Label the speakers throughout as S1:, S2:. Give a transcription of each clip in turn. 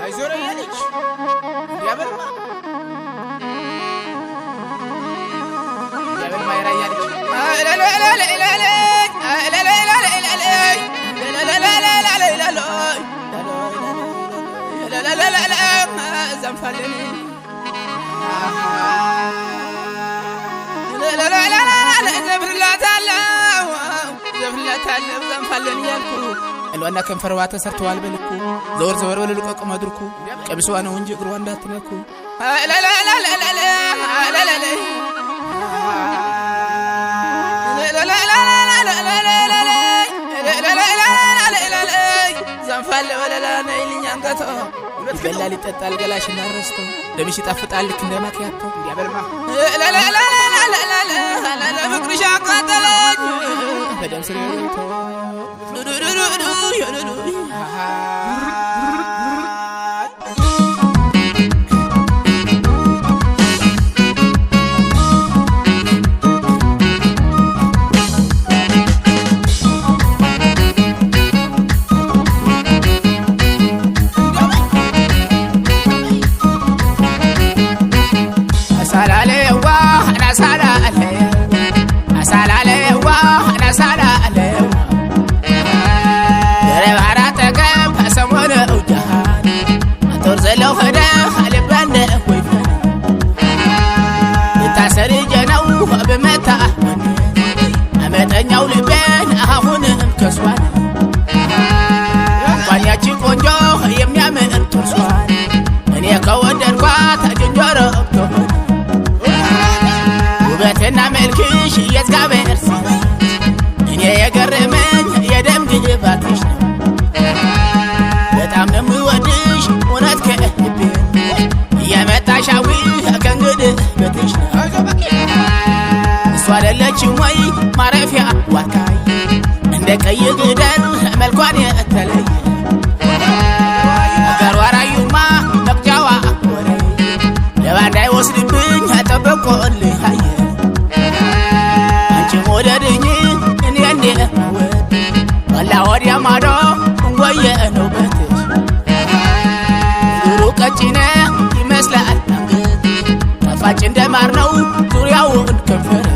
S1: አይዞህ ልጅ እንዲያበልማ እንዲያበልማ የራያ ልጅ ዘንፋለን ዘፍንላታለሁ ዘንፋለን እያልኩ እሏና ከንፈርዋ ተሰርተዋል በልኩ ዘወር ዘወር በሉ ልቀቁ መድርኩ ቀሚሷ ነው እንጂ እግሯ እንዳትነኩ። ዘንፋለ ወለላ ነይልኝ አንገቶ ይበላል ይጠጣል ገላሽን አረስቶ ደምሽ ይጣፍጣል ልክ እንደ ማኪያቶ
S2: እንዲያበልማ
S1: ፍቅርሽ አቃጠለኝ በደም ስር ገብቶ። አሳላለዋ አሳላለዋ አሳላለዋ አሳላለዋ ደረባራ ጠገብ ከሰሞነ እውጃሃን አቶር ዘለው ኸደ ልባነ ወይፈን ብታሰሪ ጀነው ብመታ አመጠኛው ልቤን አሁንም ከሷን እንኳን ያቺ ቆንጆ የሚያምር ጥርሷን እኔ ከወደድኳት ዝንጀሮ ብትሆን ውበትና መልክሽ የእግዚአብሔር ስራ እኔ የገረመኝ የደም ግባትሽ ነው። በጣም ነው የምወድሽ እውነት ከልቤ እየመጣሻዊ ከእንግዲህ ቤትሽ ነው። እሷ አይደለችም ወይ ማረፊያ ዋርካይ እንደ ቀይ ግደል መልኳን የተለየ አገሯ ራዩማ መቅጃዋ ወሬ ለባ እንዳይወስድብኝ ጠበቆልኝ አየ አንቺ መውደድኝ እኔ እንዴ መወድ ወላ ወዲያ ማዶ እንጎየ ነው በትሽ ዙሩ ቀጭነ ይመስላል አንገት ጣፋጭ እንደማር ነው ዙሪያውን ከንፈርሽ።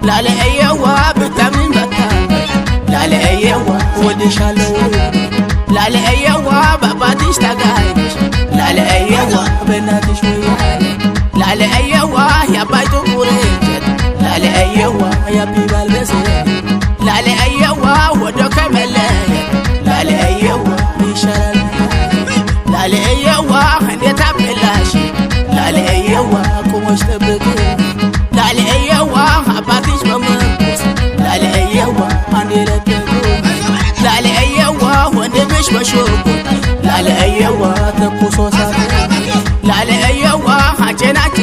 S1: ላለየዋ ብታምን ባታምን ላለየዋ ወድሻለሁ ላለየዋ በአባትሽ ታጋይነሽ ላለየዋ በእናትሽ ወያኔ ላለየዋ የአባይ ጥቁር እንጨት ላለየዋ ያቢባል በስኔ ላለየዋ ወዶ ከመለየት ላለየዋ ይሻላል ላለየዋ እንዴት አበላሽ ላለየዋ ቁሞሽ ጠብቅ ላለየዋ አባትሽ በመርኩስ ላለየዋ አንዴ ለጠቁ ላለየዋ ወንድምሽ በሽጉጥ ላለየዋ ተኩሶ ሳት ላለየዋ አንቺን አንቺ